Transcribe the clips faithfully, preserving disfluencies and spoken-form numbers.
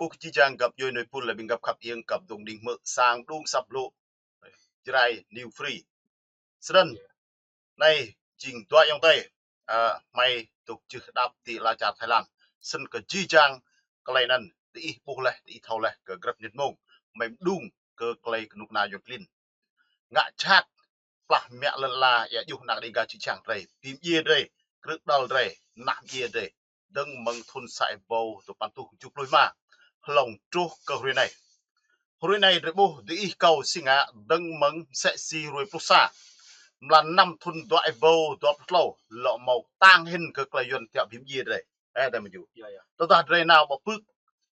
Ƀuh kơ či jang găp djuai nui pul lĕ ƀing găp khăp iêng găp dŏng đing hmư̆ sang đung săp lŏ Jrai New Free. Snăn, anai jing dua ayŏng adơi, ơ, hmei dôk jưh đăp ti ala čar Thái Lan. Snăn kơ či jang klei anăn, diih ƀuh leh, diih thâo leh kơ grăp mnĭt mông, hmei mđung kơ klei knŭk kna Yuăn klin ngă jhat plah mă lăn ala, ia djuh anak Đêga či jang drei, bi mdjiê drei, krư̆ đăl drei, nah mdjiê drei. Dơ̆ng mơ̆ng thŭn sa êbâo dua păn êtuh kjuh pluh êma, hlŏng truh kơ hruê anai. Hruê anai drei ƀuh diih kâo si ngă dơ̆ng mơ̆ng msĕ si hruê pluh sa mlan năm thŭn dua êbâo dua pluh tlâo, lŏ mâo ktang hĭn kơ klei Yuăn tiŏ bi mdjiê drei. Ơ, drei mơ̆ ju. Tơdah drei nao ƀă pưk,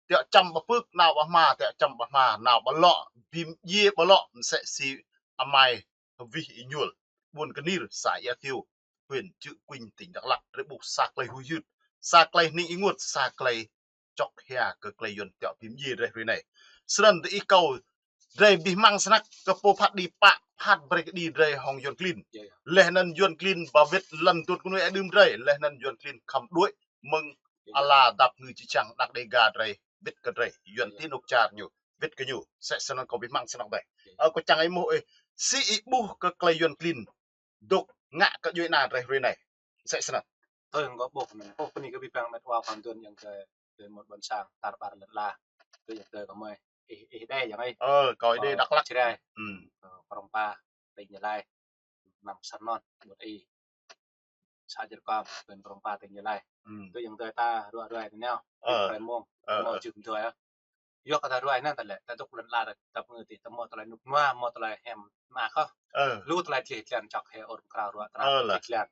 tiŏ čăm ƀă pưk, nao ƀă hma, tiŏ čăm ƀă hma, nao ƀă lŏ, bi mdjiê ƀă lŏ, msĕ si amai Hwih Êñuôl, ƀuôn Kơnir, să Ia Tiêu, huyện Cư Kuin, tỉnh Đắk Lắk, drei ƀuh sa klei huĭ hyưt, sa klei hnĭng ênguôt, sa klei čŏk hia kơ klei Yuăn tiŏ bi mdjiê drei hruê anai. Snăn diih kâo drei bi hmăng snăk kơ pô phat kđi pă phat brei kđi drei hŏng Yuăn klin. Leh anăn Yuăn klin ba wĭt lăn tuôn knuih ơ đưm drei, leh anăn Yuăn klin khăm đuĕ mơ̆ng ala dăp ngư či jang anak Đêga drei, wĭt kơ drei, Yuăn ti anôk čar ñu, wĭt kơ ñu, msĕ snăn kâo bi hmăng snăk drei. Ơ, kâo čang ih mơ̆ ih, si ih ƀuh kơ klei Yuăn klin dôk ngă kơ djuai ana drei hruê anai, msĕ snăn. Ơ, kâo ƀuh anăn, ƀuh pơ anai kơ bi păng met wa khua mduôn yang kơ, kơ mŭt ƀôn sang, tar ƀar lăn ala, kơ yang kơ kơ mơi, ih, ih đe yang ih. Ơ, kâo đe Đắk Lắk. Jrai. Ơ, Krông Pa, tỉnh Gia Lai. Năm săn non, ƀuôn ih. Xã Jrkong, huyện Krông Pa, tỉnh Gia Lai. Tơ yang tơ ta ruai ruai tơ nao. Ơ. Ruai mông. Ơ, mâo ơ. Jưh mdơi ơ. Yua kơ ta ruai anăn ta lĕ, ta dôk lăn ala ta, ta pơngơ ti, ta mâo tơlơi nuk nua, mâo tơlơi hiam mă kơ. Ơ. Lu tơlơi tlih tlian čŏk he ôn krao ruă tơnap tlih tlian.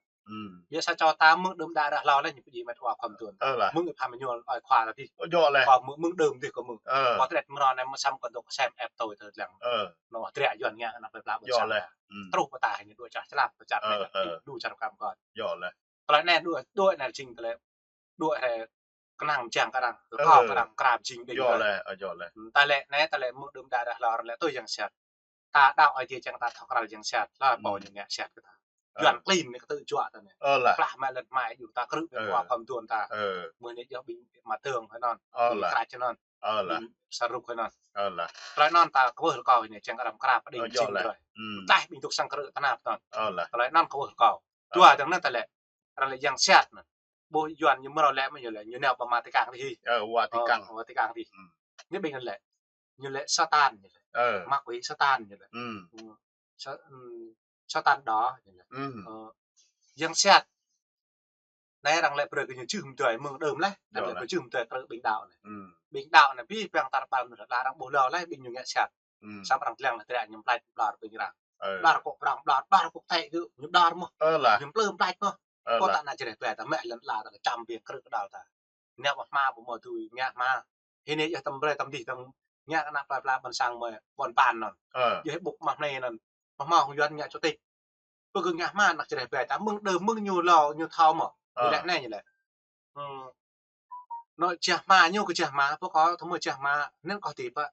Biă sa čô ta mơ̆ng đưm đă ră hlâo leh ñu pơjing met wa khua mduôn. Ơ lah. Mơ̆ng ih pham ñu ơi khua ta ti. Ơ, djŏ leh. Kâo mơ̆ng, mơ̆ng đưm ti kâo mơ̆ng. Ơ. Kâo tret mrâo anei mơ̆ng săm kâo dôk sem ĕp tui tơ tlang. Ơ. Nô, triă Yuăn ngă anăp plei pla ƀôn sang. Djŏ leh. Truh pơtah ñu đuaĭ čah člăp, pơčăp. Ơ, ơ. Đu čar kam kâo. Djŏ leh. Tơlơi anei đuaĭ, đuaĭ anei jing tơlơi đuaĭ hre kơnang mjang kơ arăng, kơ kâo kơ arăng kra mjing đĭ. Djŏ leh, ơ, djŏ leh. Hm, ta lĕ anei, ta lĕ mơ̆ng đưm đă ră hlâo arăng lĕ tui yang siat. Ta đaŏ Ơi Adai čiăng ta thâo krăn yang siat, hlơi pô ñu ngă siat kơ ta. Ơ. Yuăn klin anei kơ tơjuă ta anei. Ơ lah. Plah mă lăn hmai djuh ta krư̆ met wa khua mduôn ta. Ơ. Mơ̆ng anei djŏ ƀing mă tơ̆ng hơnăn. Ơ lah. Ƀing krăč hơnăn. Ơ lah. Ƀing sa rŭk hơnăn. Ơ lah. Tơlơi anăn ta kwưh rơkâo anei čiăng arăng kra pơđing jing drơi. Hm. Tơdah ƀing dôk sang krư̆ tơnap anăn. Ơ lah. Tơlơi anăn kwưh rơkâo. Ơ. Dua dơ̆ng anăn ta lĕ. Arăng lĕ yang siat anăn. Ƀuh Yuăn ñu mrâo lĕ mơ̆ ñu lĕ, ñu nao ƀă Vatican ti hĭ. Ơ, Vatican. Ơ, Vatican ti hĭ. Hm. Ñu ƀing anăn lĕ. Ñu lĕ Satan ñu lĕ. Ơ. Ma quỷ Satan ñu lĕ. Hm. Hm. Sa-, hm, Satan đỏ ñu lĕ. Hm. Ơ, yang siat. Anei arăng lĕ brơi kơ ñu jưh mdơi mơ̆ng đưm leh. Arăng lĕ brơi jưh mdơi krư̆ ƀing đaŏ anei. Hm. Ƀing đaŏ anei bi păng tar ƀar anei arăng ƀuh lơ leh ƀing ñu ngă siat. Hm. Samơ̆ arăng dlăng leh triă ñu mplač ƀlŏr ƀing arăng. Ơ. Ƀlŏr kŏ prŏng ƀlŏr, ƀlŏr kŏ tĕ gơ̆, ñu ƀlŏr mơh. Ơ lah. Ñu mplư mplač mơh. Ơ lah. Kơ ta ană Jrai ƀe ta mă lăn ala ta čăm ƀing krư̆ kơ đaŏ ta. Nao ƀă hma ƀu mâo tui ngă hma. Hĭ anei yơh tăm brơi tăm dih tăm ngă kơ anăp plei pla ƀôn sang mơi ƀôn ban anăn. Ơ. Yơh ƀŭk mă hnei anăn. Mă hma hŏng Yuăn ngă chủ tịch. Pơ kơ ngă hma anăk Jrai ƀe ta mơ̆ng đưm mơ̆ng ñu lâo ñu thâo mơ̆. Ơ. Ñu lĕ anei ñu lĕ. Hm. Nô, čah hma ñu kơ čah hma, pô kâo thâo mơ̆ čah hma, anăn kâo ti pă.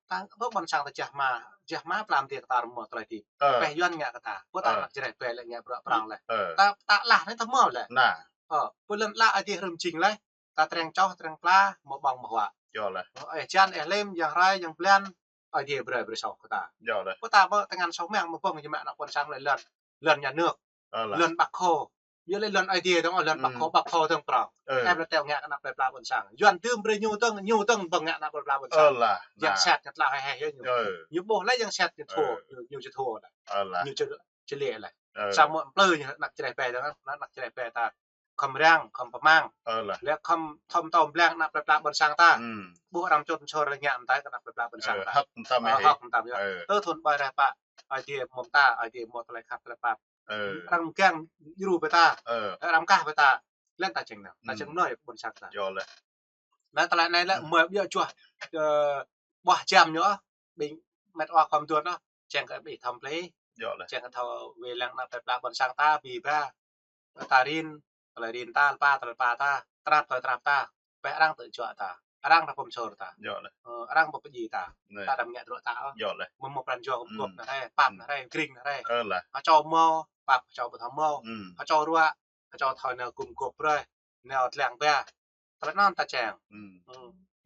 Ta, pơ ƀôn sang ta čah hma, čah hma plam ti kơ ta mâo tơlơi ti. Ơ. Pĕ Yuăn ngă kơ ta, pô ta anăk Jrai ƀe lĕ ngă bruă prŏng leh. Ơ. Ta, ta lah anei ta mâo leh. Nah. Ơ, pơ lăn ala Ơi Adai hrăm jing leh, ta treng čoh, treng pla, mâo ƀơ̆ng mâo huă. Djŏ leh. Ơ, ih čan, ih lĕm, yang rai, yang blan, Ơi Adai brơi brơi soh kơ ta. Djŏ leh. Pô ta ƀơ tơngan soh mơ̆ng mơ̆ ƀơ̆ng ñu mă anăk ƀôn sang lĕ lăn, lăn nhà nước. Ơ lah. Lăn Bác Hồ. Yua lĕ lăn Ơi Adai dơ̆ng, lăn Bác Hồ, Bác Hồ dơ̆ng prŏng. Ơ. Em lĕ teo ngă kơ anăp plei pla ƀôn sang. Yuăn dưm brơi ñu dơ̆ng, ñu dơ̆ng ƀơ̆ng ngă anăp plei pla ƀôn sang. Ơ lah. Yang siat ñu tla hei hei ñu. Ơ. Ñu ƀuh leh yang siat ñu thua, ñu, ñu či thua leh. Ơ lah. Ñu či, či lĕ leh. Ơ. Samơ̆ mplư ñu anăk Jrai ƀe dơ̆ng, anăk Jrai ƀe ta. Khŏm răng, khŏm pơmang. Ơ lah. Lĕ khŏm thâo mtâo blang anăp plei pla ƀôn sang ta. Hm. Ƀuh arăng čut čor lĕ ngă mơtai kơ anăp plei pla ƀôn sang ta. Ơ, hơ̆k mtam ih. Hơ̆k mtam yơh. Ơ. Tơ thŭn ƀai reh pă, Ơi Adai mơ̆ng ta, Ơi Adai mơ̆ tơlơi khăp tơlơi pap. Ơ. Arăng mgang djru ƀơi ta. Ơ. Arăng kah ƀơi ta. Lĕ ta čeng nao. Ta čeng nao ƀôn sang ta. Djŏ leh. Anăn tơlơi anei lĕ mơi biă juăt, ơ, ƀuah jam ñu, ƀing met wa khua mduôn ôh, čeng kơ ƀing thăm plei. Djŏ leh. Čeng kơ thâo wai lăng anăp plei pla ƀôn sang ta, bi ba. Ta rin, tơlơi rin ta, lơpa, tơlơi lơpa ta, trap, tơlơi trap ta, pĕ arăng tơjuă ta, arăng rơpăm sor ta. Djŏ leh. Ơ, arăng pơpơjing ta. Anei. Ta đăm ngă truă ta ôh. Djŏ leh. Mơ̆ mâo pran jua kơ mguôp anăn rai, pap anăn rai, gring anăn rai. Ơ lah. Hơčô mâo, pap hơčô ƀu thâo mâo. Hơčô ruă, hơčô thâo nao gum gôp brơi, nao tlang ƀa. Tơlơi anăn ta čang. Ơ.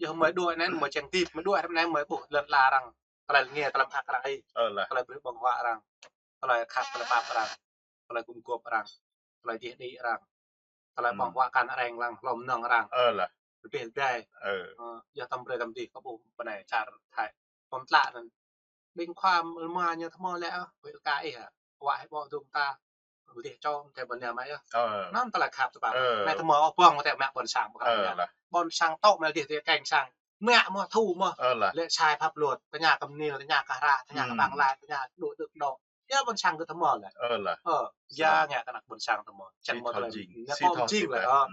Yua mơi đuaĭ anai, mơi čang tip, mơi đuaĭ ră anai mơi ƀuh lŏn ala arăng. Tơlơi rơngiă, tơlơi pơhak arăng ih. Ơ lah. Tơlơi brơi ƀơ̆ng huă arăng. Tơlơi khăp, tơlơi pap arăng. Tơlơi gum gôp arăng. Tơlơi dih đĭ arăng. Tơlơi ƀơ̆ng huă kăn arăng lăng, hlô mơnơ̆ng arăng. Ơ lah. Rơbeh rơdai. Ơ. Ơ, yua tăm brơi tăm dih, kâo ƀuh pơ anai čar Thái. Pơm tlă anŭn. Ƀing khua rơma ñu tơmơ lĕ, ơ, wơ̆t kơ ih, ơ. Wă hĭ ƀô̆ dŭm ta. Dih čô, tơlơi ƀơ̆ng anai mă yơh. Ơ. Anŭn tơlơi khăp tơpă. Ơ. Anai tơmơ ôh ƀơ̆ng tơlơi mă ƀôn sang ƀơ̆ng. Ơ lah. Ƀôn sang tŏ mă dih tơlơi keng sang. Mă mơ̆ thu mơ̆. Ơ lah. Lĕ sai pháp luật, tơña kơ mơnil, tơña kơ hră, tơña kơ ƀăng lai, tơña đuaĭ đưk đô. Yua ƀôn sang kơ tơmơ lĕ. Ơ lah. Ơ, yua ngă kơ ană ƀôn sang tơmơ. Čang mơ̆ tơlơi. Anai kơ mơjing lĕ. Ơ.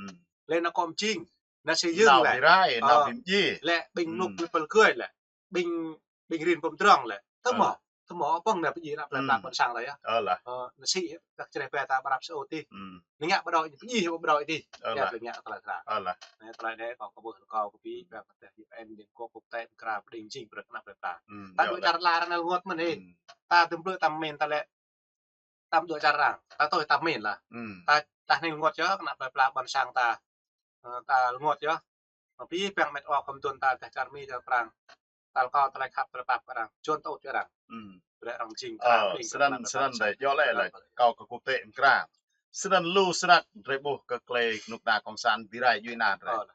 Lĕ anai kơ mơjing. Anai sĭ yơ̆ng lĕ. Nao bi rai, nao bi mdjiê. Lĕ ƀing nuk bi pơl gơi lĕ. Ƀing, ƀing rin pơm drong lĕ. Tơmơ. Tơmơ ƀơ̆ng anai pơjing ană plei pla ƀôn sang ta yơh. Ơ lah. Ơ, anai sĭ, kơ čreh ƀe ta ƀrăp sơ ôh tih. Anai ngă ƀơđoi, pơjing ƀơđoi tih. Ơ lah. Anai ngă tơlơi sra. Ơ lah. Anai tơlơi anai kâo kơ ƀuh kâo kơ ƀing, ƀing kơ tơlơi U N, Liên Hợp Quốc, quốc tế, mơkra, pơđing jing brơi kơ ană plei pla. Ta dŏ čar lŏn anai rơngot mơ̆n ih. Ta tơm plư ta min ta lĕ. Tăm dŏ čar arăng, ta tui ta min lah. Ta, ta hning rơngot yơh, kơ ană plei pla ƀôn sang ta. Ơ, ta rơngot yơh. Abih bang met wa kơm tun ta, ta čar Mi, čar Prang. Ta rơkâo tơlơi khăp, tơlơi pap kơ arăng. Čun tŭ čar arăng. Brơi arăng jing. Ơ, krao, snăn, snăn dai, djŏ lĕ, lĕ. Kâo kơ quốc tế mơkra. Snăn lu snăk, drơi ƀuh kơ klei knŭk kna cộng sản bi rai djuê ana drơi. Ơ,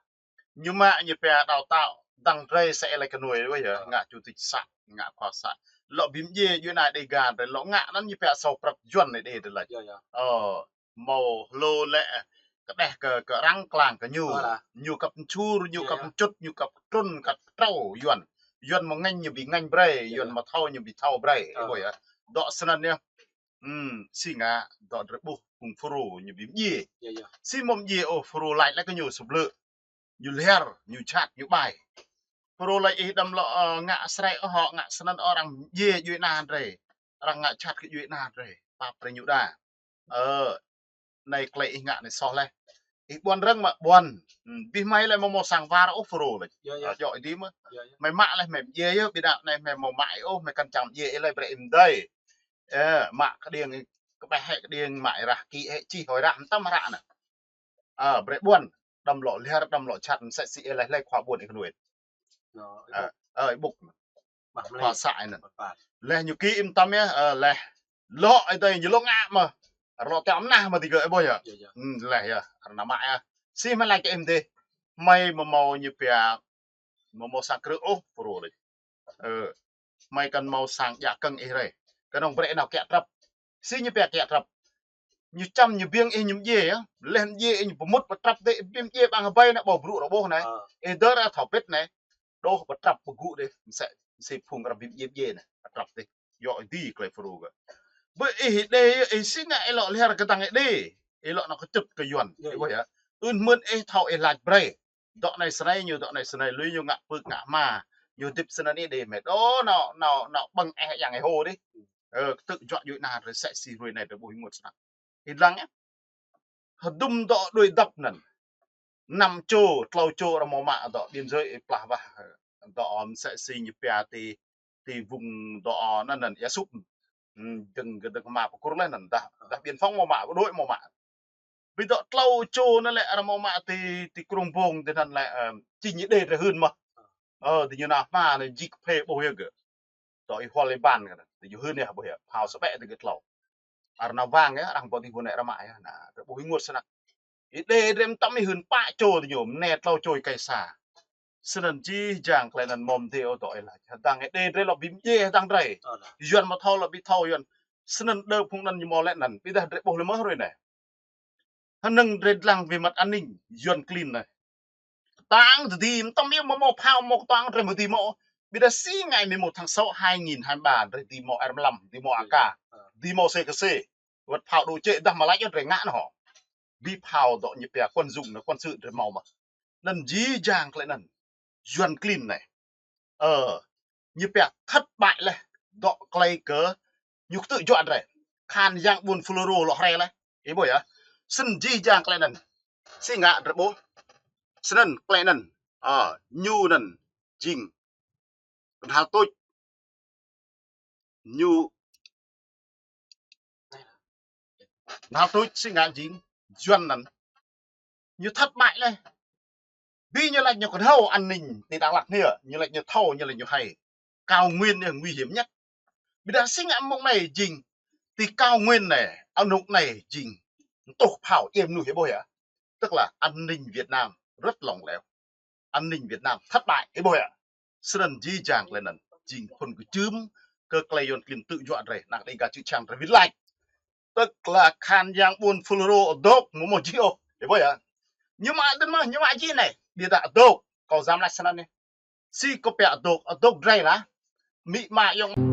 ñu mă ñu pia đào tạo, dăng drơi sĕ lĕ kơ nuai, ơ, ngă chủ tịch xã, ngă khua xã. Lŏ bi mdjiê djuê ana Đêga drơi, lŏ ngă anăn ñu pia sâu prăp Yuăn anai đe drơi lač. Ơ, mâo hlô lĕ, kơđeh kơ, kơ arăng klang kơ ñu. Ñu kăp čur, ñu kăp čut, ñu kăp trŭn, kăp trâo Yuăn. Yuăn mâo ngăn ñu bi ngăn brơi, Yuăn mâo thâo ñu bi thâo brơi. Ơ, ƀuh yơh. Dŏ snăn yơh. Hm, si ngă, dŏ drơi ƀuh, phung Fulro ñu bi mdjiê. Si mâo mdjiê ôh, Fulro lač lĕ kơ ñu sŭp lơ̆. Ñu lhiăr, ñu čăt, ñu ƀai. Fulro lač ih đăm lŏ, ơ, ngă srĕ ôh, ngă snăn ôh, arăng mdjiê djuê ana drơi. Arăng ngă čăt kơ djuê ana drơi. Pap brơi ñu đa. Ơ, anai klei ih ngă anai soh leh. Ih ƀuăn rơ̆ng mă ƀuăn. Hm, abih mơi lĕ mâo mâo sang war ôh Fulro lĕ. Ơ, djŏ ih dih mơ̆. Mơi mă leh mơi mdjiê yơh, ƀiădah anai mơi mâo mă ôh, mơi kăn čang mdjiê ih leh brơi ih mdei. Ơ, mă kơđiêng, kơƀeh hĕ kơđiêng, mă ih rah kĭ hĕ čih hôi rah mơtam hră anai. Ơ, brơi ƀuăn, đăm lŏ lhiăr, đăm lŏ čăt, msĕ si ih leh leh khua ƀuôn ih kơnuih. Ơ, ih ƀŭk. Khua xã ih anăn. Leh ñu kĭ ih mơtam yơh, ơ, leh. Lŏ ih dih ñu lŏ ngă mơ̆. Lŏ tiŏ mơnah mơ̆ digơ̆ ih ƀuh yơh. Hm, leh yơh, arăng mă yơh. Si mơi lač kơ ih mơdih. Mơi mâo mâo ñu pia mâo mâo sang krư̆ ôh, Fulro lač. Ơ, mơi kăn mâo sang djă kơ̆ng ih rei. Kơnơ̆ng brơi nao kiă trăp. Si ñu pia kiă trăp. Ñu čăm ñu biêng ih ñu mdjiê yơh. Leh mdjiê ih ñu pơmŭt pơtrăp dih, ƀing mdjiê ƀăng hơbơi anai ƀâo brŭ rơƀôh anai. Ih dơr thâo pĭt anai. Đôč pơtrăp pơgŭ dih. Msĕ, msĕ phung arăng bi mdjiê mdjiê anai. Pơtrăp dih. Djŏ ih dih klei Fulro gơ̆. Bơ ih đe, ih si ngă ih lŏ lhiăr kơdăng ih đe. Ih lŏ nao kơčŭt kơ Yuăn. Ih ƀuh yơh. Ưn mơ̆n ih thâo ih lač brơi. Dŏ anai snei ñu, dŏ anai snei lui ñu ngă pưk ngă hma. Ñu hơdip snăn ih đe mĕt. Ơ, nao, nao, nao ƀơ̆ng eh yang ih hô dih. Ơ, kơtư̆ juă djuê ana drơi sĕ si hruê anai drơi ƀuh ih rơngot snăk. Ih lăng yơh. Hơdôm dŏ đuaĭ dăp anăn. Năm čô, tlâo čô arăng mâo mă dŏ biên giới ih plah wah. Dŏ msĕ si ñu pia ti, ti vùng dŏ anăn anăn Ia Sŭp. Hm, dơ̆ng, dơ̆ng hma pơkur leh anăn dah, dah biên phòng mâo mă, bộ đội mâo mă. Ƀiădah tlâo čô anăn lĕ arăng mâo mă ti, ti Krông Bông ti anăn lĕ, ơ, či ñu đe drơi hưn mơh. Ơ, ti ñu nao hma anăn jik phê ƀuh yơh gơ̆. Dŏ ih hual ih ban kơ anăn. Ti ñu hưn yơh ƀuh yơh. Phao sơƀĕ ti gơ̆ tlâo. Arăng nao wang yơh, arăng ƀuh ti ƀuh anai arăng mă yơh. Anăn, drơi ƀuh ih rơngot snăk. Ih đe drơi mơtam ih hưn pă čô ti ñu, mơnê tlâo čô ih kơi sa. Snăn jih jang klei anăn mâo mdê ôh dŏ ih lač. Hơdăng ih đe drơi lŏ bi mdjiê hơdăng drơi. Yuăn mâo thâo lŏ bi thâo Yuăn. Snăn đơ phung anăn ñu mâo leh anăn. Ƀiădah drơi ƀuh leh mơh hruê anai. Hơnơ̆ng drơi dlăng về mặt an ninh, Yuăn klin anai. Kơtang tơdi, mơtam ih mâo mâo phao mâo kơtang drơi mơ̆ dưi mâo. Ƀiădah si ngày mười một tháng sáu hai nghìn hai mươi ba drơi dưi mâo R mười lăm, dưi mâo A K, dưi mâo C K C. Wăt phao đu čĕ dah mă lač yơh drơi ngă anăn hŏ. Bi phao dŏ ñu pia quân dụng anăn, quân sự drơi mâo mơh. Anăn jih jang klei anăn. Yuăn klin anai. Ơ, ñu pia thất bại leh, dŏ klei kơ, ñu kơtư̆ juă drơi. Khan yang ƀuôn Fulro lŏ hrĕ leh. Ih ƀuh yơh. Snăn jih jang klei anăn. Si ngă drơi ƀuh. Snăn klei anăn. Ơ, ñu anăn jing. Knhal tuč. Ñu. Knhal tuč si ngă jing. Yuăn anăn. Ñu thất bại leh. Bi ñu laĭ ñu kơnhâo an ninh ti Dak Lak anai, ñu laĭ ñu thâo, ñu laĭ ñu hai. Cao nguyên anai nguy hiểm nhất. Ƀiădah si ngă mông anai jing, ti cao nguyên anai, anôk anai jing, tuh phao iĕm nuih ƀuh yơh. Tức là an ninh Việt Nam rất lỏng lẻo. An ninh Việt Nam thất bại ƀuh yơh. Snăn jih jang tơlơi anŭn jing phŭn kơčưm kơ tơlơi Yuăn klĭn tŭ juă drei, năng Đêga čư̆ čhiăng drei wĭt lač. Tức là khăn yang ƀuôn Fulro dôk mơ̆ mơ̆ jih ôh. Ƀuh yơh. Ñu mă dơ̆n mơ̆, ñu mă jih anai. Ƀiădah dôk, kâo djam lač snăn anai. Si kơ pia dôk, dôk drei lah. Mĭ mă yŏng